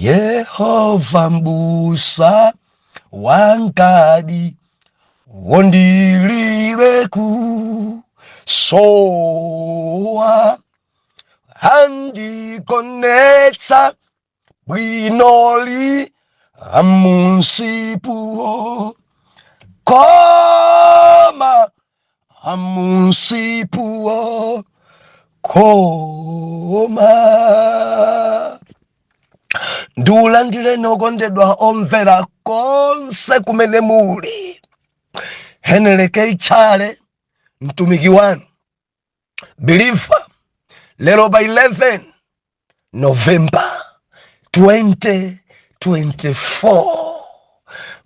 Yehova mbusa wangadi, wondilibe kusowa, andigonetsa bwinoli amunsipuo koma, amunsipuo koma. Ndiulandireni okondedwa omvera konse kumene muli. Henry K Tchale, mtumiki wanu believer, lero pa 11 November 2024,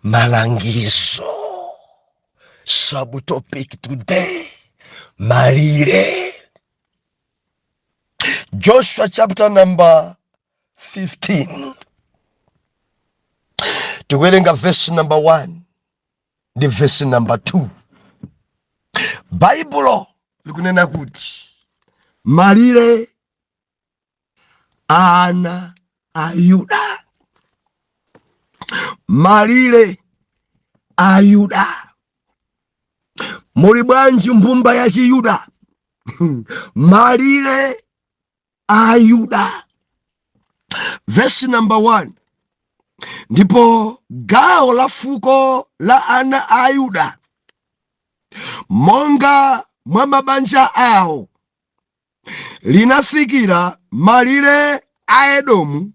malangizo, subtopic today, malire. Joshua chapter number 15, tikuwerenga verse number 1 ndi verse number 2. Baibulo likunena kuti malire ana a Yuda, malire a Yuda. Muli bwanji mbumba ya Chiyuda? Malire a Yuda, verse number 1: Ndipo gawo la fuko la ana a Yuda monga mwa mabanja awo linafikira malire a Edomu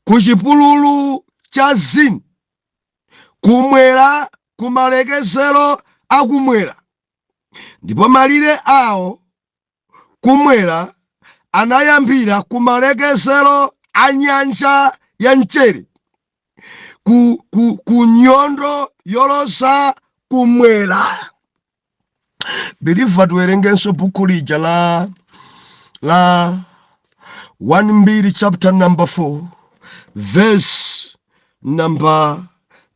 ku chipululu cha Zini, kumwera, kumalekezero akumwera. Ndipo malire awo kumwera anayambira kumalekezero a nyanja ya mchere, ku nyondo yoloza kumwera. Believer, tiwerengenso buku lija la 1 Mbiri chapter number 4, verse number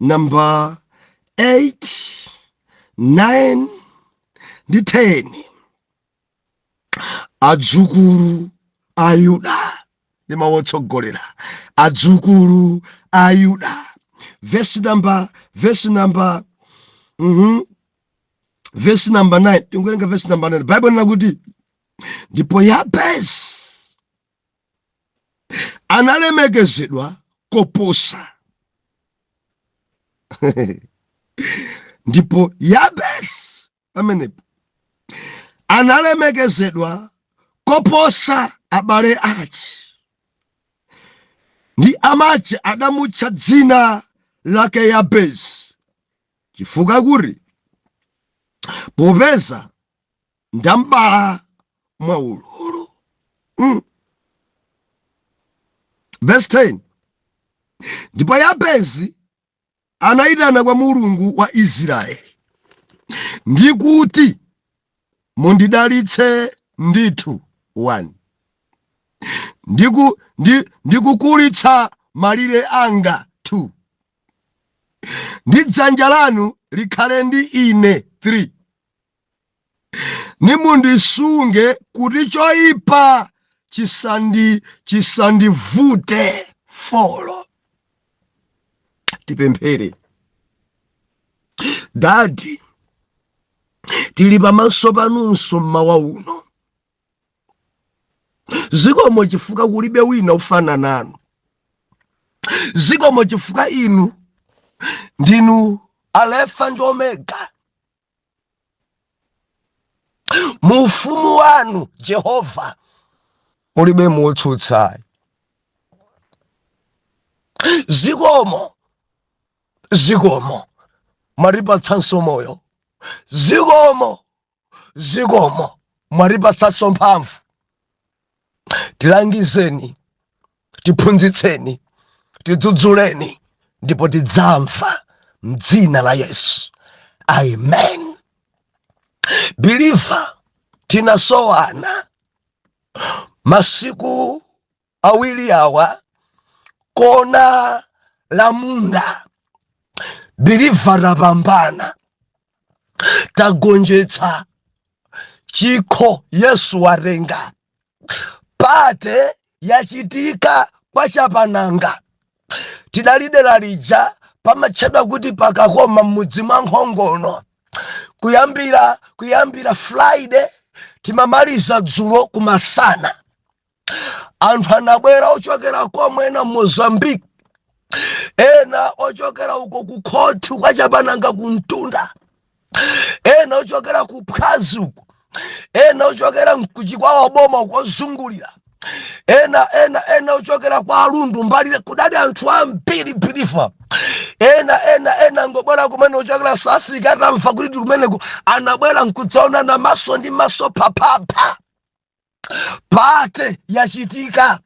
8, 9 ndi 10. Adzukulu a Yuda ndi mawu otsogolera. Adzukulu a Yuda, verse number 9. Tingowerenga verse number 9. Bible lina kuti, ndipo Yabezi analemekezedwa koposa. Ndipo Yabezi pamenepo analemekezedwa koposa abale ache, ndi amache adamutcha dzina lake Yabezi, chifukwa kuti popeza ndambala mwaululu. Verse 10: Ndipo Yabezi anayitana kwa Mulungu wa Israeli ndi kuti, mundidalitse ndithu 1 ndikukulitsa malire anga 2 ndi dzanja lanu likhale ndi ine 3 nimundisunge kuti choyipa chisandivute 4. Tipemphere. Daddy, tili pamaso panunso mmawa uno. Zikomo chifukwa kulibe wina ufana nanu. Zikomo chifukwa inu ndinu Alefa ndi Omega. Mu ufumu wanu Jehova mulibe motsutsayi. Zikomo, zikomo mwatipatsanso moyo. Zikomo, zikomo mwatipatsanso mphamvu. Tilangizeni, tiphunzitseni, tidzudzuleni, ndipo tidzamva mdzina la Yesu, amen. Believer, tinasowana masiku awiri awa kona la munda. Believer, tapambana, tagonjetsa chikho, Yesu watenga. Party yachitika kwa Chapananga. Tidali dera lija pamatchedwa kuti Pakakoma m'mudzi mwa Nkhongono. Kuyambira Friday timamaliza dzulo kumasana. Anthu anabwera ochokera komwe, ena Mozambique, ena ochokera uko ku khoti kwa Chapananga ku Mtunda, ena ochokera ku Phwazi uko, ena ochokera kuChikwawa boma kozungulira, ena ochokera kwa Alundu mbali. Kudali anthu ambiri, believer. Ena ngobwera kumene ochokera South Africa, atamva kuti kumeneko anabwera nkudzaonana maso ndi maso. Phaphapha, party yachitika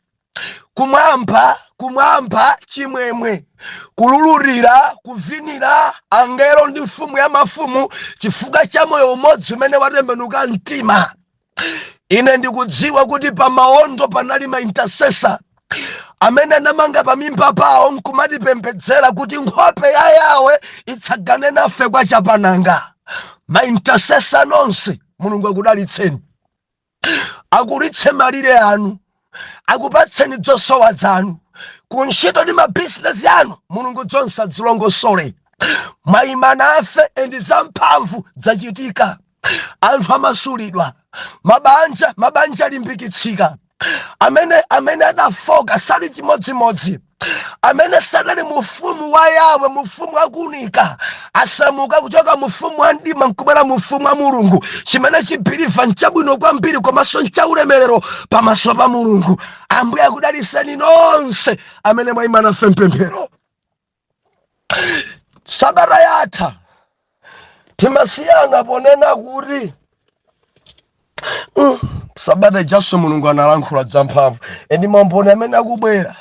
kumwamba. Kumwamba chimwemwe, kululutira, kuvinira angelo ndi mfumu ya mafumu chifukwa cha moyo umodzi umene watembenuka mtima. Ine ndikudziwa kuti pamaondo panali ma intercessor amene anamanga pamimba pawo nkumatipembedzera kuti nkhope ya Yawe itsagane nafe kwa Chapananga. Ma intercessor nonse, Mulungu akudalitseni, akulitse malire anu, akupatseni zosowa zanu ku ntchito ndi mabizinesi anu. Mulungu zonse adzilongosole. Mwayima nafe and zamphamvu zachitika. Anthu amasulidwa, mabanja alimbikitsika. Amene adafoka sali chimodzimodzi. Amene sadali mufumu wa Yawe, mufumu wakunika, asamuka kuchoka mufumu wa mdima nkubwera mufumu wa Mulungu, chimene chi believer nchabwino kwambiri komanso nchaulemerero pamaso pa Mulungu. Ambuye akudaliseni nonse amene mwayima nafe mpemphero. Sabata yatha timasiyana ponena kuti sabata ijaso Mulungu analankhula zamphamvu and maumboni amene akubwera.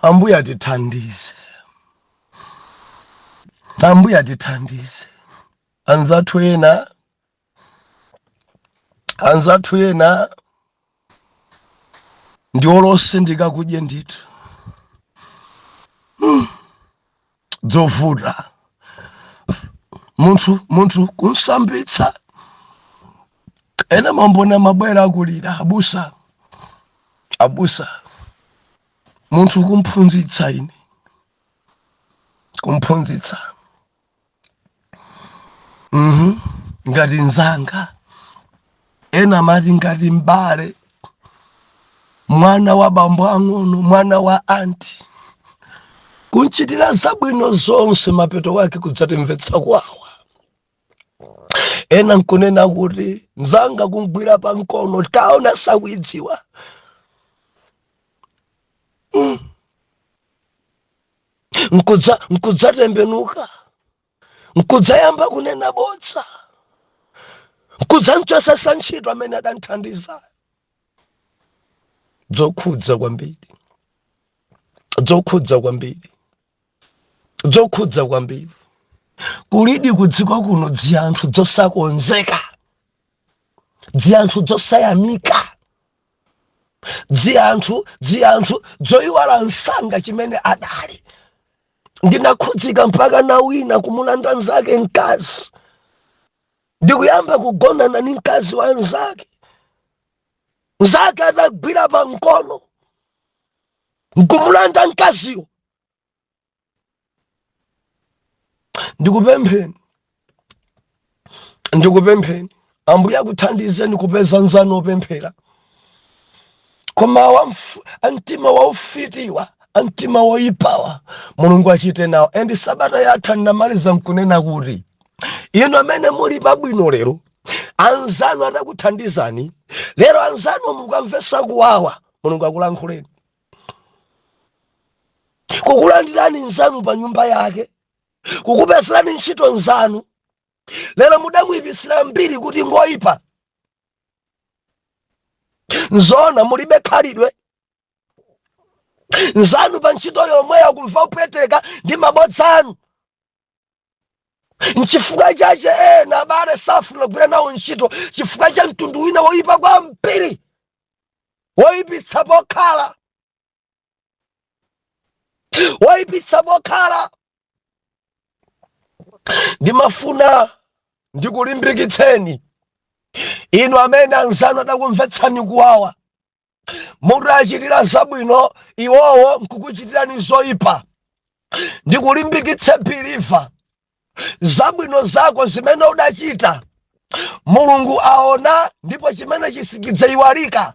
Ambuye atithandize, Ambuye atithandize. Anzathu ena ndi olose ndikakudye ndithu. Dzovuta munthu kunsambitsa. Ena maumboni amabwera akulira, "Abusa, abusa, munthu kumphunzitsa ine, kumphunzitsa ngati nzanga." Ena amati ngati mbale, mwana wa bambo ang'ono, mwana wa anti, kunchitira zabwino zonse, mapeto wake kudzatimvetsa kwawa. Ena nkunena kuti nzanga kungwira pa mkono, taona sakuidziwa. Nkudzatembenuka, nkudzayamba kunena bodza, nkudzamchosesa ntchito amene adanthandiza. Zokhudza kwambiri, zokhudza kwambiri, zokhudza kwambiri. Kulidi kudziko kuno dzianthu dzosakonzeka, dzianthu dzosayamika, dzianthu dzoyiwala msanga chimene adali. Ndinakhudzika mpaka na wina kumulanda nzake mkazi, ndikuyamba kugonana ni mkazi wa nzake, nzake atagwira pa mkono nkumulanda mkaziwo. Ndikupempheni, ndikupempheni, Ambuye akuthandizeni kupeza nzanu opemphera. Koma amtima waufitiwa, amtima woyipawa, Mulungu achite nawo. And sabata yatha ndinamaliza nkunena kuti inu amene muli pabwino lero, anzanu atakuthandizani lero, anzanu mukamvesa kuwawa, Mulungu akulankhuleni. Kukulandirani nzanu pa nyumba yake, kukupezerani ntchito nzanu, lero mudamuyipisira mbiri kuti ngoyipa. Nzona mulibe khalidwe. Nzanu pa ntchito yomweyo akumva kupweteka ndi mabodza anu. Nchifukwa chache ena abale safuna kugwira nawo ntchito, chifukwa cha mtundu wina woyipa kwambiri, woyipitsa pokhala, woyipitsa pokhala. Ndimafuna ndikulimbikitseni inu amene anzanu adakumvetsani kuwawa. Mutachitira zabwino iwowo nkukuchitirani zoyipa. Ndikulimbikitse believer, zabwino zako zimene udachita Mulungu aona, ndipo chimene chisichidzayiwalika.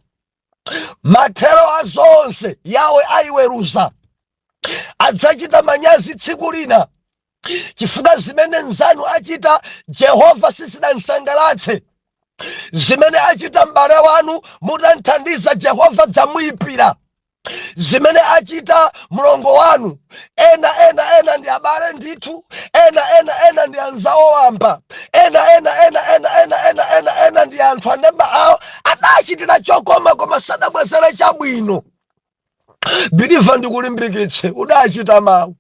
Mathero a zonse Yawe ayiweruza. Adzachita manyazi tsiku lina chifukwa zimene nzanu achita Jehova sizidansangalatse. Zimene achita m'bale wanu mutanthandiza Jehova dzamuyipira. Zimene achita mlongo wanu, ena ena ena ndi abale ndithu, ena ena ena ndi anzawo wamba, ena ena ena ena ena ena ena ena ndi anthu aneba awo adachitira chokoma koma sadabwezere chabwino. Believer, ndikulimbikitse, udachita mawu,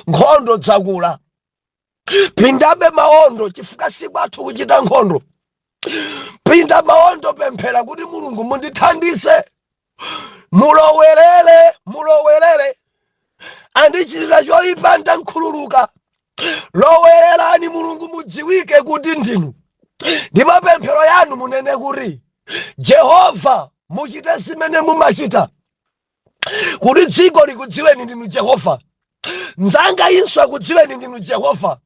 nkhondo dzakula, pindabe maondo chifukwa sikwathu kuchita nkhondo. Pinda maondo, pemphera kuti Mulungu mundithandize, mulowerere, mulowerere. Andichitira choyipa, ndankhululuka. Lowererani Mulungu, mudziwike kuti ndinu. Ndipo pemphero yanu munene kuti Jehova muchite zimene mumachita kuti dziko likudziweni ndinu Jehova, nzanga inso akudziweni ndinu Jehova.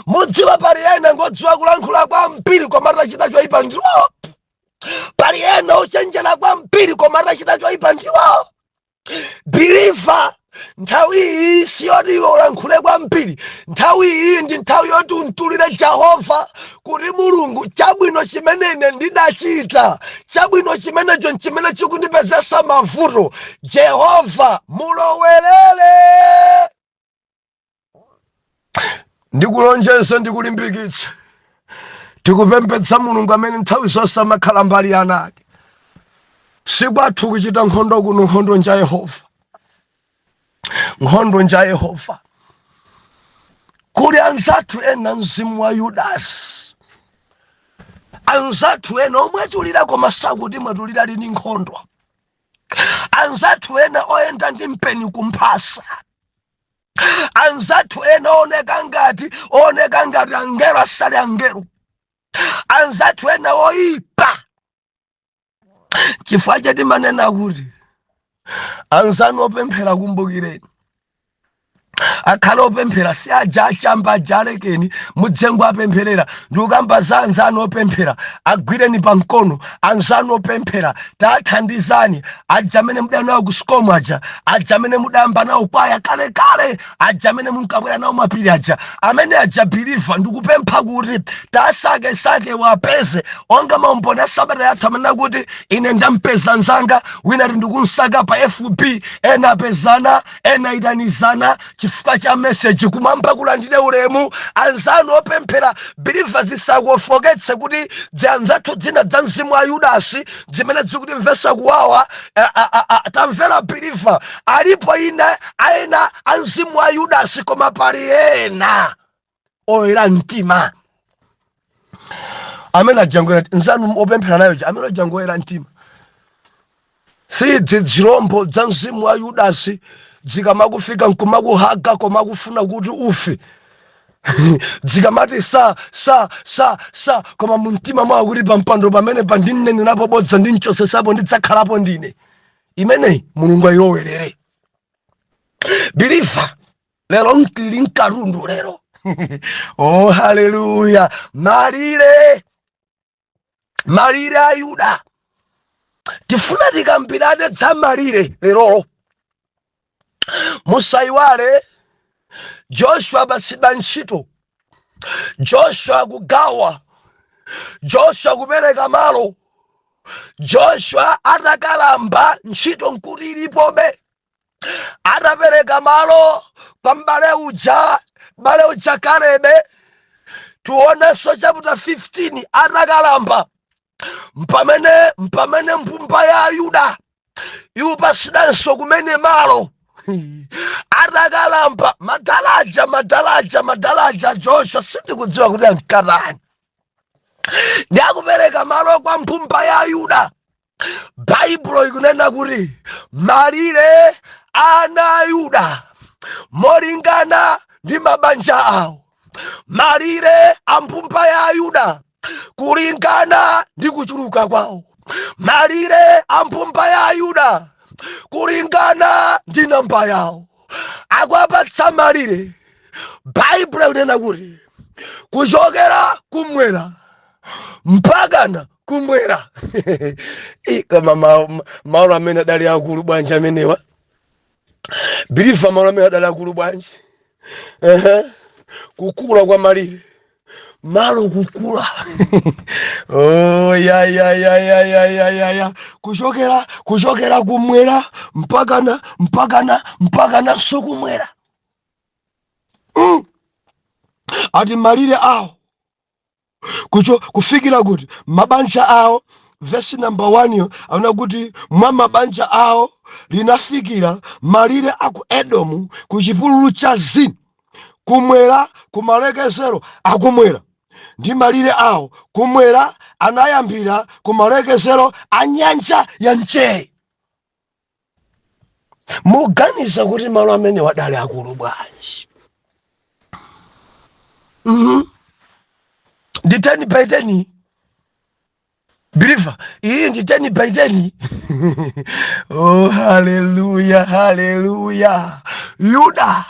Mudziwa pali ena ngodziwa kulankhula kwambiri koma atachita choyipa ndiwo. Pali ena ochenjera kwambiri koma atachita choyipa ndiwo. Believer, nthawi iyi siyoti iwe ulankhule kwambiri. Nthawi iyi ndi nthawi yoti untulire Jehova kuti Mulungu, chabwino chimene ine ndidachita, chabwino chimenecho nchimene chikundipezesa mavuto. Jehova mulowerere. Ndikulonjeza, ndikulimbikitsa, tikupembedza Mulungu amene nthawi zonse amakhala mbali ya ana ake. Sikwathu kuchita nkhondo kuno, nkhondo nja Yehova, nkhondo nja Yehova. Kuli anzathu ena mzimu wa Yudasi, anzathu ena omwetulira koma sakuti mwetulira lini nkhondo, anzathu ena oyenda ndi mpeni kumphasa, anzathu ena ooneka ngati angelo asali angelo, anzathu ena oyipa. Chifukwa chatimanena kuti anzanu opemphera, kumbukireni, akhale opemphera, si aja achamba aja, alekeni mudzengo apempherera. Ndikukamba za anzanu opemphera, agwireni pamkono anzanu opemphera, tathandizani aja amene mudali nawo ku SCOM aja, aja amene mudayamba nawo kwaya kalekale, aja amene munkabwera nawo mapiri aja, amene aja. Believer, ndikupempha kuti tasakesake wapeze onga maumboni a sabata yathu amene akuti ine ndampeza nzanga wina ati ndikunsaka pa FB. Ena apezana, ena itanizana chifukwa cha message. Kumwamba kulandire ulemu. Anzanu opemphera, believer, zisakufoketse kuti anzathu dzina dza mzimu wa Yudasi zimene zikutimvesa kuwawa. Tamvera believer, alipo ine aena a mzimu wa Yudasi, koma pali ena oyera mtima amene ajangoera. Nzanu opemphera nayo amene ajangoera mtima, si dzirombo dza mzimu wa Yudasi dzikamakufika nkumakuhaga koma kufuna kuti ufe, dzikamati sa sa sa sa, koma mumtima mwawo kuti pampando pamene pandinenerapo bodza, ndinchosesapo, ndidzakhalapo ndine. Imeneyi Mulungu ayilowerere. Believer, lero mtili mkatundu lero. Oh haleluya! Malire, malire a Yuda, tifuna tikambirane dza malire lerolo. Musayiwale Joshua pasidwa ntchito, Joshua kugawa, Joshua kupereka malo. Joshua atakalamba ntchito nkuti ilipobe. Atapereka malo kwa m'bale uja, m'bale uja Kalebe, tionenso chapter 15, atakalamba mpamene mbumba ya Ayuda iupasidanso kumene malo. Atakalamba madalaja, madalaja, madalaja Joshua, sindikudziwa kuti ankatani, ndi akupereka malo kwa mbumba ya Ayuda. Baibulo ikunena kuti malire ana a Yuda molingana ndi mabanja awo, malire a mbumba ya Ayuda kulingana ndi kuchuluka kwawo. Malire a mbumba ya Ayuda kulingana ndi namba yawo, akuwapatsa malire. Baibulo ikunena kuti kuchokera kumwera mpakana kumwera. Koma malo amene adali akulu bwanji amenewa, believer, malo amene adali akulu bwanji? Ehe. Kukula kwa malire, malo kukula. Oh, ya ya ya ya ya ya ya ya, kuchokera kumwera mpakana so kumwera. Ati malire awo kufikira kuti mabanja awo. Vesi namba 1 yo aona kuti mwa mabanja awo linafikira malire aku Edomu ku chipululu cha Zini, kumwera, kumalekezero akumwera. Ndi malire awo kumwera anayambira kumalekezero a nyanja ya mchere. Muganiza kuti malo amene wadali akulu bwanji? Ndi 10 by 10, believer, iyi ndi 10 by 10. Oh, haleluya, haleluya! Yuda,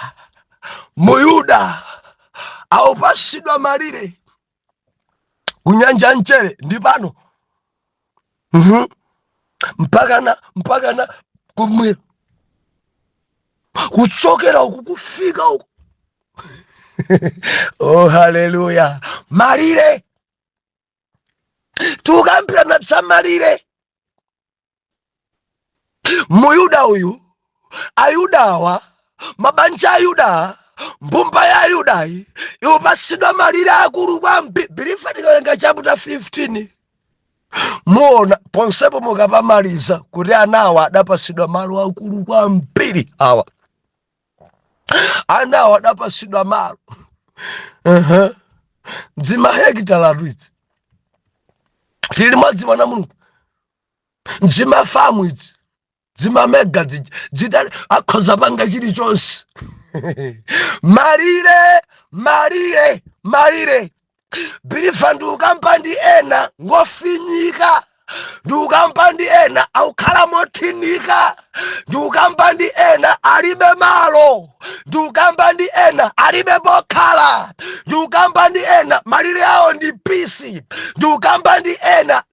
Muyuda aupasidwa malire kunyanja ya mchere ndi pano, Mpakana kumwera, kuchokera uku kufika uku. Oh, haleluya! Malire, tikukambirana za malire. Muyuda uyu, Ayudawa, mabanja a Yuda, mbumba ya Ayudayi iupasidwa malire akulu kwambiri. Believer, tikawerenga chapter 15 muona ponsepo, mukapamaliza kuti anawa adapasidwa malo akulu kwambiri. Awa anawa adapasidwa malo dzimahekitala idzi tili mwadzi, mwana Mulungu, dzimafamu idzi, dzimamega dzitali, akhoza panga chilichonse. Malire, malire, malire. Believer, ndikukamba ndi ena ngofinyika, ndikukamba ndi ena akukhala mothinika, ndikukamba ndi ena alibe malo, ndikukamba ndi ena alibe pokhala, ndikukamba ndi ena malire awo ndi piece, ndikukamba ndi ena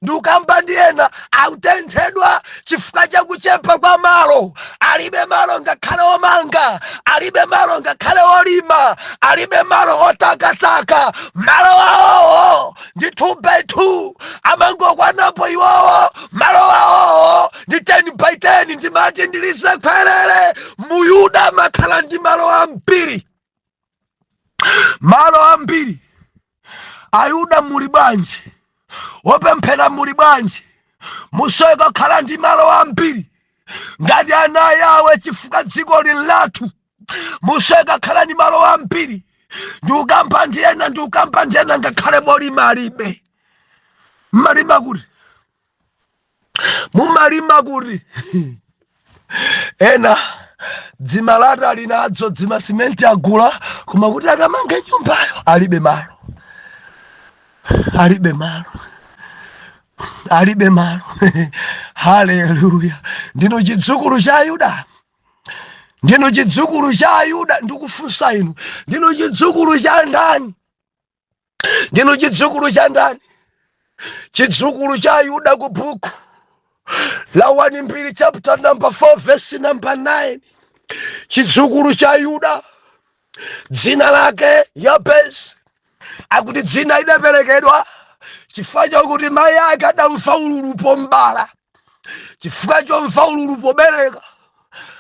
akutenthedwa chifukwa chakuchepa kwa malo. Alibe malo ngakhale omanga, alibe malo ngakhale olima, alibe malo otakataka. Malo awowo ndi 2 by 2, amangokwanapo iwowo. Malo awowo ndi 10 by 10. Ndimati ndilize khwerere, Muyuda amakhala ndi malo ambiri, malo ambiri. Ayuda muli bwanji? Wopemphera muli bwanji? Musowe kukhala ndi malo ambiri ngati ana yawe, chifukwa dziko lili lathu. Musowe kukhala ndi malo ambiri. Ndikukamba ndi ena, ndikukamba ndi ena ngakhale molima alibe. Mmalima kuti? Mumalima kuti? Ena dzimalata ali nadzo, dzimasimenti agula, koma kuti akamange nyumbayo alibe malo, alibe malo, alibe malo. Haleluya! Ndinu chidzukulu cha Ayuda, ndinu chidzukulu cha Ayuda. Ndikufunsa inu, ndinu chidzukulu cha ndani? Ndinu chidzukulu cha ndani? Chidzukulu cha Ayuda, ku buku la 1 Mbiri chapter number 4 verse number 9, chidzukulu cha Yuda dzina lake Yabezi, akuti dzina idaperekedwa chifukwa chakuti mayi ake adamva ululu pombala. Chifukwa chomva ululu pobereka,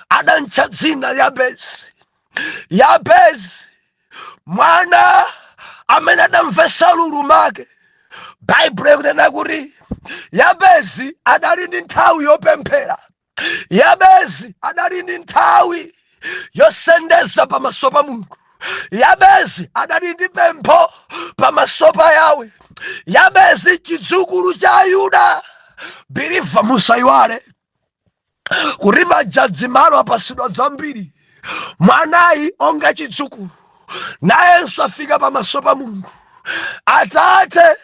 adamtcha dzina Yabezi. Yabezi, mwana amene adamvesa ululu make. Baibulo ikunena kuti Yabezi adali ndi nthawi yopemphera, Yabezi adali ndi nthawi yosendeza pamaso pa Mulungu, Yabezi adali ndi pempho pamaso pa Yawe. Yabezi, chidzukulu cha Yuda. Believer, musayiwale kuti paja malo apasidwa zambiri. Mwanayi onga chidzukulu nayenso afika pamaso pa Mulungu. Atate,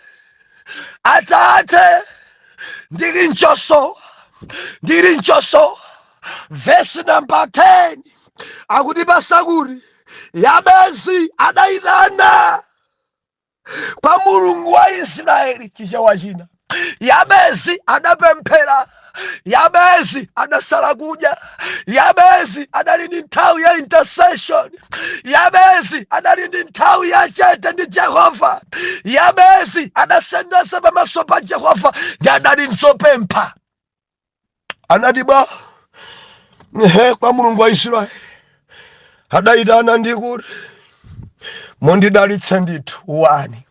atate. Ndili nchosowa, ndili nchosowa. Vesi namba 10 akuti pasakuti Yabezi adayitana kwa Mulungu wa Israeli. Chichewa china, Yabezi adapemphera, Yabezi adasala kudya, Yabezi adali ndi nthawi ya intercession, Yabezi adali ndi nthawi ya chete ndi Jehova, Yabezi adasendesa pamaso pa Jehova ndi adali nzopempha. Anati bwa ehe kwa Mulungu wa Israeli adayitana ndi kuti mundidalitse ndithu. One,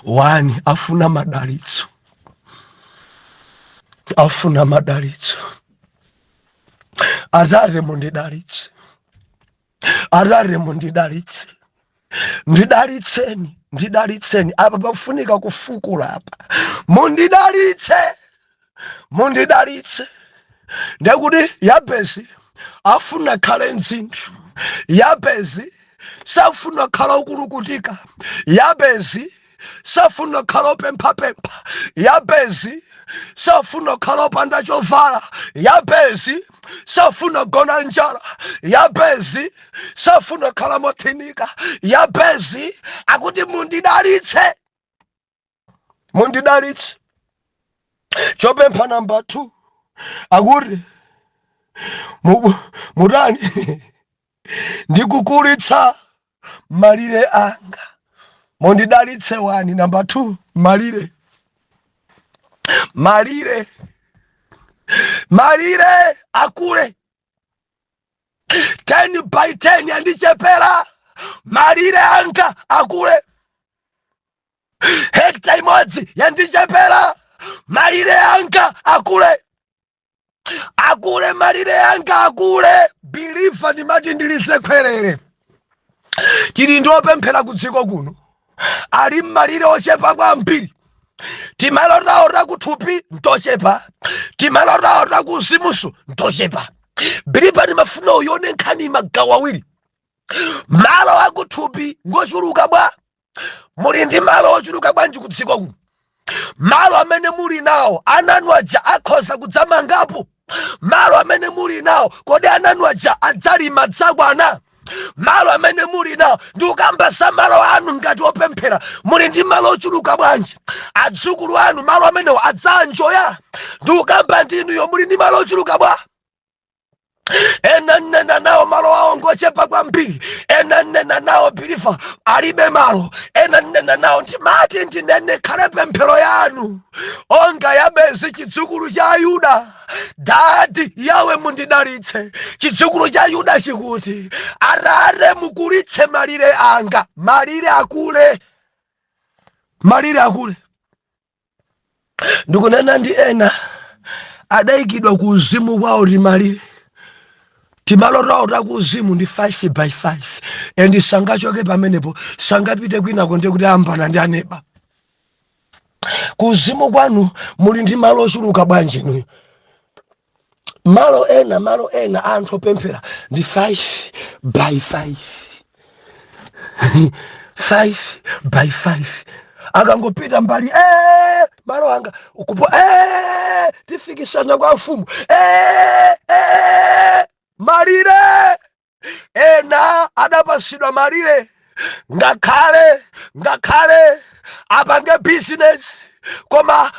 one afuna madalitso, afuna madalitso. Atate, mundidalitse. Atate, mundidalitse, ndidalitseni, ndidalitseni. Apa pafunika kufukula apa. Mundidalitse, mundidalitse. Ndekuti Yabezi afuna khale mdzinthu, Yabezi safuna khala ukulukutika, Yabezi safuna khala opemphapempha, Yabezi safuna khala opanda chovala, Yabezi safuna gona njala, Yabezi safuna khala mothinika. Yabezi akuti mundidalitse, mundidalitse. Chopempha namba 2 akuti mutani ndikukulitsa malire anga. Mundidalitse one, namba 2, malire, malire, malire akule. 10 by 10 yandichepera, malire anga akule. Hekta imodzi yandichepera, malire anga akule, akule, malire anga akule. Believer, ndimati ndilize khwerere. Tili ndi opemphera ku dziko kuno ali mmalire ochepa kwambiri. Timalo tawo takuthupi ntochepa, timalo tawo takuzimuso ntochepa. Believer, ndimafuna uyione nkhani magawo awiri. Malo akuthupi ngochuluka bwa? Muli ndi malo ochuluka bwanji ku dziko kuno? Malo amene muli nawo, ananu aja akhoza kudzamangapo? Malo amene muli nawo, kodi ananu aja adzalima dzakwana? Malo amene muli nawo, ndi ukamba za malo anu ngati opemphera, muli ndi malo ochuluka bwanji? Adzukulu anu malo amenewo adzanjoya? Ndi ukamba ndi inuyo, muli ndi malo ochuluka bwa? Ena nnena nawo malo awo ngochepa kwambiri. Ena nnena nawo, believer, alibe malo. Ena nnena nawo, ndimati ndinene, khale pemphero yanu onga Yabezi, chidzukulu cha Ayuda: "Daddy Yawe, mundidalitse." Chidzukulu cha Yuda chikuti, "Atate, mukulitse malire anga." Malire akule, malire akule. Ndikunena ndi ena adayikidwa ku uzimu kwawo timalire, timalo tawo ta ku uzimu ndi 5 by 5 and sangachoke pamenepo, sangapite kwinako, ndiye kuti ambana ndi aneba. Ku uzimu kwanu muli ndi malo ochuluka bwanji inuyo? Malo ena, malo ena anthu opemphera ndi 5 by 5, 5 by 5. Akangopita mbali, malo anga ukupo, tifikisana kwa mfumu, malire. Ena adapasidwa malire, ngakhale apange business, koma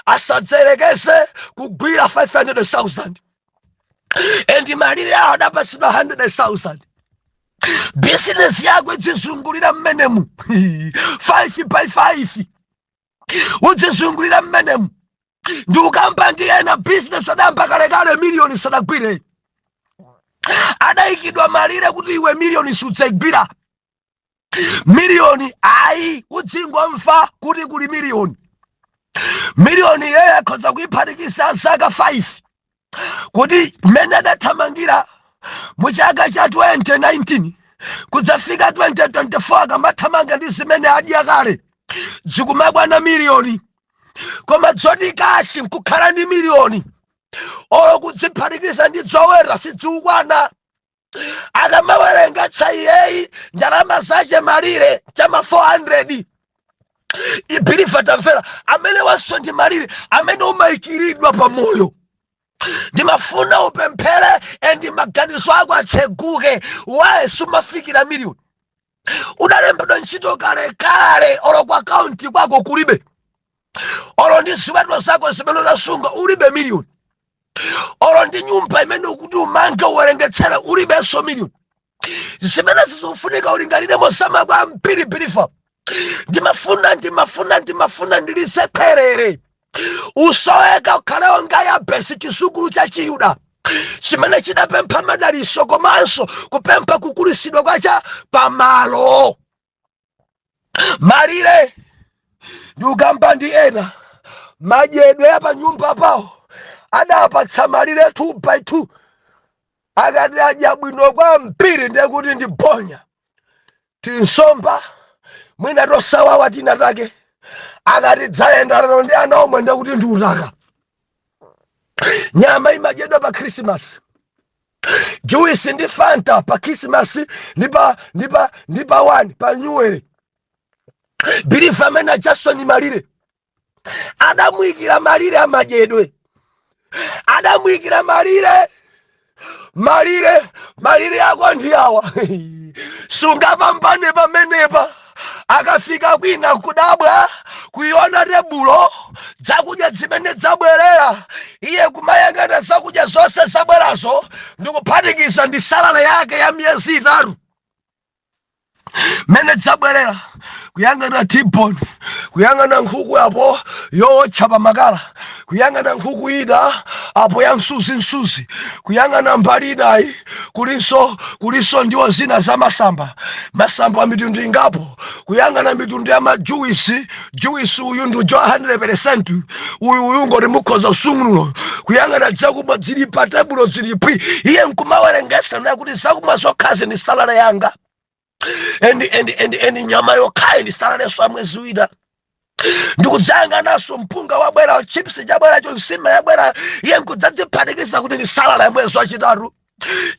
asadzerekeze kugwira 500,000, and malire awo adapasidwa 100,000. Business yako idzizungulira mmenemu, 5 by 5 udzizungulira mmenemu. Ndi ukamba ndi ena business adayamba kalekale, miliyoni sadagwire. Adayikidwa malire kuti iwe miliyoni sudzayigwira. Miliyoni ayi, udzingomva kuti kuli miliyoni. Miliyoni iyeyo akhoza kuyiphatikiza zaka 5, kuti mmene adathamangira mu chaka cha 2019 kudzafika 2024, akamathamanga ndi zimene adya kale, dzikumakwana miliyoni. Koma dzoti cash nkukhala ndi miliyoni, olo kudziphatikiza ndi dzowera, sidziukwana. Akamawerenga tsaiyeyi ndalama zache malire chama 400. Believer, tamvera, amene wanso ndi malire amene umayikiridwa pamoyo. Ndimafuna upemphere and maganizo ako atseguke. Waye sumafikira miliyoni? Udalembedwa ntchito kalekale, olo kwa akaunti kwako kulibe, olo ndi ziweto zako zimene unasunga ulibe miliyoni, olo ndi nyumba imene ukuti umange uwerengetsere ulibenso miliyoni. Zimene zikufunika ulingalire mozama kwambiri. Believer, ndimafuna ndilize khwerere, usoweka ukhalewo nga Yabesi, chizukulu cha Chiyuda chimene chidapempha madaliso komanso kupempha kukulisidwa kwacha pamalo. Malire ndikukamba ndi ena madyedwe ya panyumba pawo adapatsa malire 2 by 2. Akati adya bwino kwambiri, ndiye kuti ndi bonya, tinsomba mwina tosawawa tina take. Akati dzayenda lero ndi ana omwe, ndiye kuti ndi utaka. Nyama imadyedwa pa Christmas, juice ndi Fanta pa Christmas ndi pa 1 pa New Year. Believer, amene ajason malire adamuyikira malire amadyedwe, adamuyikira malire. Malire ako ndi awa, sungapambane pamenepa. Akafika kwina kudabwa kuiona tebulo, zakudya zimene zabwerera, iye kumayang'ana zakudya zonse zabwerazo ndikuphatikiza ndi salary yake ya miyezi 3 mene zabwerera, kuyang'ana T-bone, kuyang'ana nkhuku apo yowotcha pamakala, kuyang'ana nkhuku ina apo ya msuzi, kuyang'ana mbali inayi kulinso ndiwo zina za masamba, masamba a mitundu ingapo, kuyang'ana mitundu ya majuisi, juisi uyu ndi ujo 100%, uyu ngoti mukhoza usungululo, kuyang'ana zakumwa zili pa tebulo zilipi, iye nkumawerengesa naye kuti zakumwa zokhazi ndi salary yanga and nyama yokhayi ndi salaryso ya mwezi wina, ndikudzayang'ananso mpunga wabwera, chips chabweracho, nsima yabwera, iye nkudzadziphatikiza kuti ndi salary ya mwezi wachitatu.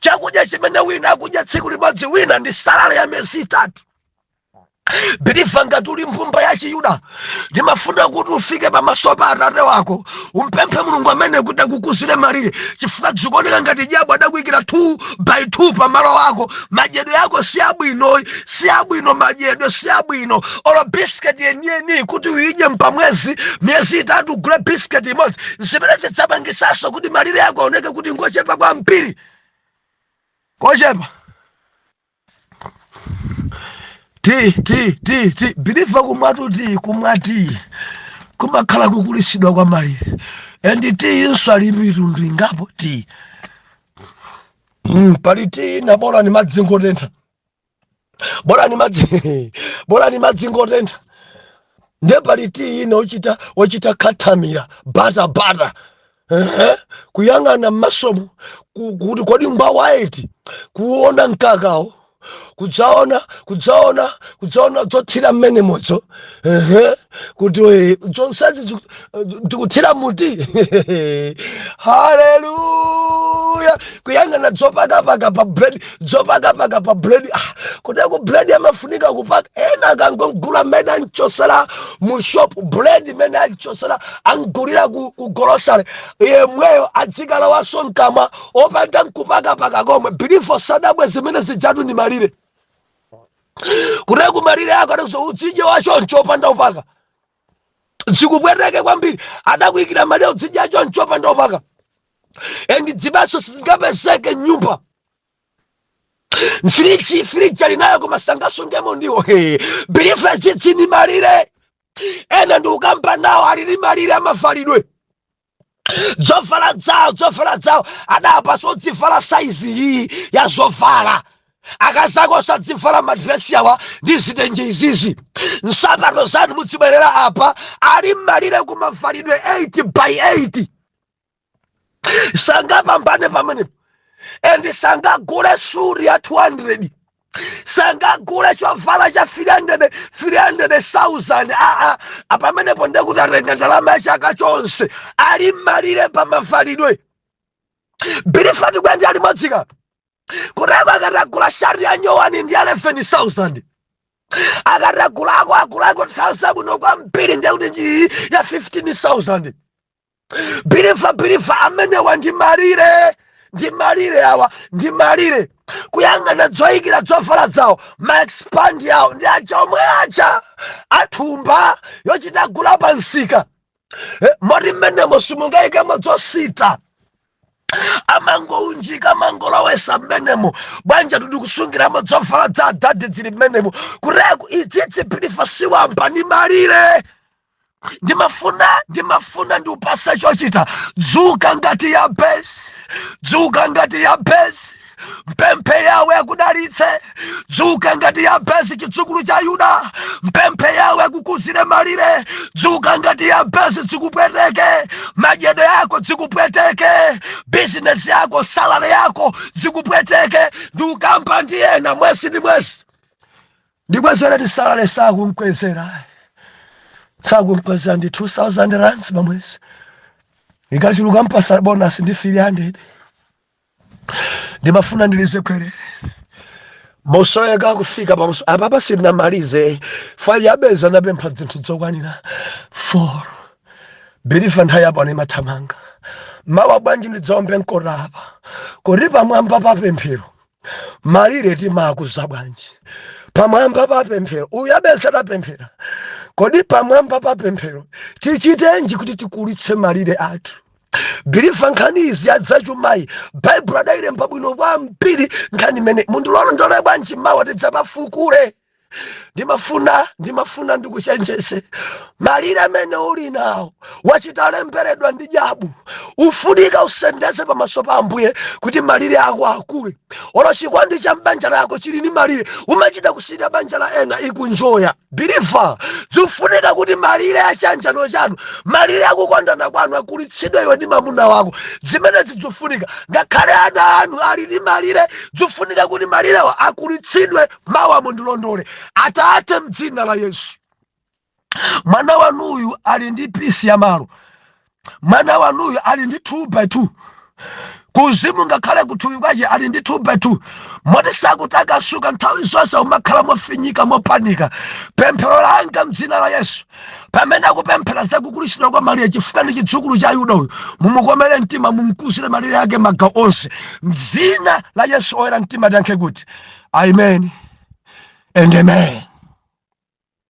Chakudya chimene wina akudya tsiku limodzi, wina ndi salary ya miyezi 3. Believer, ngati uli mbumba ya Chiyuda, ndimafuna kuti ufike pamaso pa atate wako, umpemphe Mulungu amene kuti akukuzire malire, chifukwa zikuoneka ngati jabu adakuyikira 2 by 2 pamalo ako. Madyedwe yako si abwino, si abwino, madyedwe si abwino. Olo biscuit yeniyeni kuti uyidye mpamwezi, miyezi 3 ugule biscuit imodzi. Zimene zidzapangisanso kuti malire yako aoneke kuti ngochepa kwambiri, kochepa. Ti ti ti ti believer, kumwatu tii, kumwa tii kumakhala kukulisidwa kwa malire. And tii inso ali mitundu ingapo tii. Pali tii ina bola ni madzi ngotentha, bola ni madzi ngotentha. Ndiye pali tii ina ochita khathamira bata bata. Ehe, kuyang'ana m'masomo kuti kodi ngwa white, kuona mkakawo, kudzaona zothira mmene modzo. Ehe, kuti zonsezi ndikuthira muti. Haleluya! Kuyang'ana dzopakapaka pa bread, dzopakapaka pa bread. Ah, kuteko bread amafunika kupaka. Ena akangogula mmene anchosera mu shop bread, imene anchosera, angulira ku grocery yemweyo, adzikalawaso mkamwa opanda nkupakapaka komwe. Believer, sadabwe, zimene zijatu ni malire. Kuteko malire ako adakuza udzidye wachoncho opanda upaka, zikupweteke kwambiri. Adakuyikira malire udzidya choncho opanda upaka, and zibaso sizingapezeke mnyumba. Friji alinayo koma sangasungemo ndiwo. Believer, zidzini malire. Ena ndi ukamba nawo alili malire amavalidwe, zovala zawo adapasa odzivala saizi iyi ya zovala. Akazako osadzivala madresi awa ndi zitenje izizi, nsapato zanu mudzibwerera apa. Ali malire kumavalidwe 8 by 8, sangapambane pamenepo, and sangagule suri ya 200, sangagule chovala cha 300 300,000. Aa, pamenepo ndekuti atenga ndalama ya chaka chonse. Ali malire pamavalidwe. Believer, tikwendi ali modzika kutako akatagula shati ya nyowani ndi 11,000. Akatagulako, agulako trouser bwino kwambiri, ndiye kuti ndi ya 15,000. Believer, believer, amenewa ndi malire, ndi malire awa, ndi malire. Kuyang'ana dzoyikira dzovala zawo, ma expand yawo ndi aja omwe aja athumba yochita gula pa msika. Moti mmenemo simungayikemo dzosita, amangounjika, amangolowesa mmenemo. Bwanja tuli kusungiramo dzovala za adadi zili mmenemo kureku idzidzi. Believer, siwamba, ni malire. Ndimafuna ndiupase chochita. Dzuka ngati Yabesi, dzuka ngati Yabesi, mpemphe Yawe akudalitse. Dzuka ngati Yabesi, chidzukulu cha Yuda, mpemphe Yawe akukuzire malire. Dzuka ngati Yabesi, zikupweteke madyedwe yako, zikupweteke bizinesi yako, salary yako zikupweteke. Ndiukamba ndi ena mwezi ndi mwezi, ndikwezereni salary, sakunkwezera, sakunkwezera. Ndi 2000 rands pamwezi, ikachuluka mpasa bonus ndi 300. Ndimafuna ndilize kwerere mosoyeka kufika pamuso apapa, sindinamalize. Fa Yabeza napempha zinthu zokwanira 4. Believer, nthawi yapano imathamanga. Mawa bwanji ndidzaombe mkota apa kodi? Pamwamba pa pemphero, malire timakuza bwanji? Pamwamba pa pemphero, uyu Yabeza adapemphera. Kodi pamwamba pa pemphero tichitenji kuti tikulitse malire athu? Believer, nkhani izi adzachumayi, Baibulo adayilemba bwino kwambiri nkhani imene. Mundilondole bwanji, mawa tidzapafukule. Ndimafuna ndikuchenjese, malire amene uli nawo wachita alemberedwa ndi jabu. Ufunika usendeze pamaso pa Ambuye kuti malire ako akule. Olo chikondi cha mbanja lako chili ni malire, umachita kusiyira banja la ena ikunjoya. Believer, zikufunika kuti malire achanjano chanu, malire akukondana kwanu akulitsidwe, iwe ndi mamuna wako. Zimene zikufunika, ngakhale ana anu ali ndi malire, zikufunika kuti malirewa akulitsidwe. Mawa mundilondole. Atate, mdzina la Yesu, mwana wanuyu ali ndi piece ya malo, mwana wanuyu ali ndi 2 by 2 kuzimu, ngakhale kuthupi kwace ali ndi 2 by 2, moti sakutakasuka, nthawi zonse umakhala mofinyika, mopanika. Pemphero langa mdzina la Yesu, pamene akupemphera zakukulitsidwa kwa malire, chifukwa ndi chidzukulu cha Yuda uyu, mumukomere mtima, mumkuzire malire ake magawo onse, mdzina la Yesu. Oyera mtima tiyankhe kuti amen and amen.